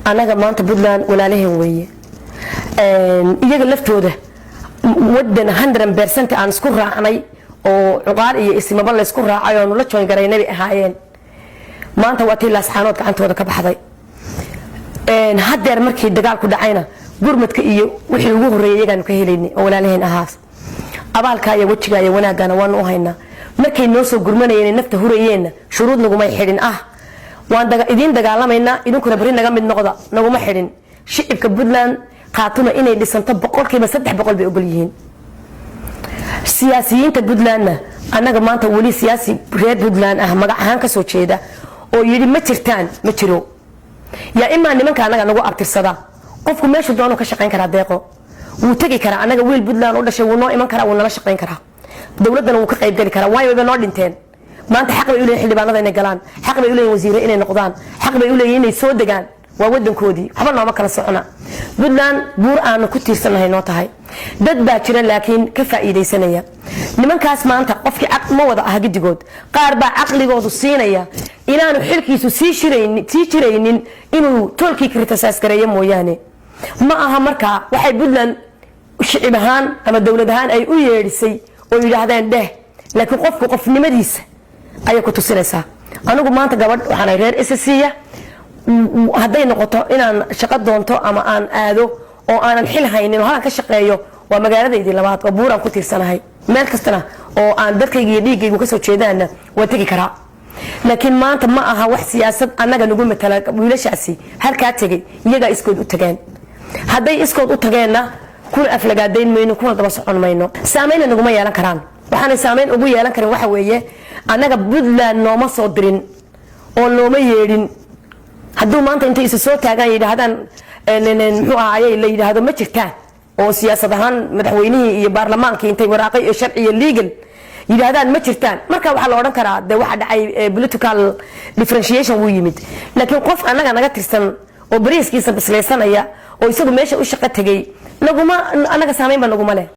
Annaga maanta Puntland walaalaheen weeye. Iyaga laftooda wadan 100% aan isku raacnay oo cuqaal iyo ismaba laysku raacay oo nula join garaynay bay ahaayeen. Maanta waa tii Laascaanood gacantooda ka baxday. Haddeer markii dagaalku dhacayna, gurmadka iyo wixii ugu horreeyay iyagaanu ka helaynay oo walaalaheen ahaas. Abaalkaa iyo wejigaa iyo wanaaggaana waanu u haynaa. Markay noo soo gurmanayeen, nafta hurayeenna, shuruud nagumay xidhin ah "Waan idiin dagaalamaynaa, idinkuna berri naga mid noqda." Naguma xidhin. Shicibka Puntland Khaatuma inay dhisanto 300% bay ogol yihiin. Siyaasiyiinta Puntlandna, annaga maanta weli siyaasi reer Puntland ah, magac ahaan ka soo jeeda, oo yidhi "Ma jirtaan" ma jiro. Yaa imaa nimanka annaga nagu abtirsada, qofku meeshu doonu ka shaqayn karaa, deeqo wuu tegi karaa. Annaga wiil Puntland u dhashay wuu noo iman karaa, wuu nala shaqayn karaa, dowladdana wuu ka qaybgeli karaa, waayo wayba noo dhinteen. Maanta xaq bay u leeyihin xildhibaanada inay galaan, xaq bay u leeyihin wasiire inay noqdaan, xaq bay u leeyihin inay soo degaan. Waa wadankoodii, waxba nooma kala socona. Puntland buur aanu ku tiirsannahay noo tahay. Dad baa jira laakiin ka faa'iidaysanaya nimankaas. Maanta qofkii ma wada aha gidigood, qaar baa caqligoodu siinaya inaanu xilkiisu sii jiraynin inuu toolkii criticize gareeyo mooyaane. Ma aha markaa waxay Puntland shicib ahaan ama dowlad ahaan ay u yeedhisay oo yidhaahdeen dheh, laakiin qofku qofnimadiisa ayay ku tusinaysaa. Anigu maanta gabadh waxaan reer SSC-ya. Hadday noqoto inaan shaqo doonto ama aan aado oo aanan xil haynin oo halkan ka shaqeeyo, waa magaaladaydii labaad oo buuraan ku tiirsanahay. Meel kastana oo aan dadkayga iyo dhiiggaygu kasoo jeedaanna waa tegi karaa. Laakiin maanta ma aha wax siyaasad annaga nagu matala. Wiilashaasi halkaa tegay iyagaa iskood u tageen. Hadday iskood u tageenna, kuna aflagaadayn mayno, kuna daba socon mayno, saameynna naguma yeelan karaan. Waxaanay saameyn ugu yeelan karin waxa weeye, annaga Puntland nooma soo dirin oo nooma yeedhin. Hadduu maanta intay isa soo taagaan yidhaahdaan, muxuu ahaayey, la yidhaahdo "Ma jirtaan", oo siyaasad ahaan madaxweynihii iyo baarlamaankii intay waraaqay iyo sharci iyo legal yidhaahdaan "Ma jirtaan", marka waxaa la odhan karaa dee waxa dhacay political differentiation wuu yimid. Laakiin qof annaga naga tirsan oo bariiskiisa bislaysanaya oo isagu meesha u shaqo tegay, naguma annaga saameyn ba naguma leh.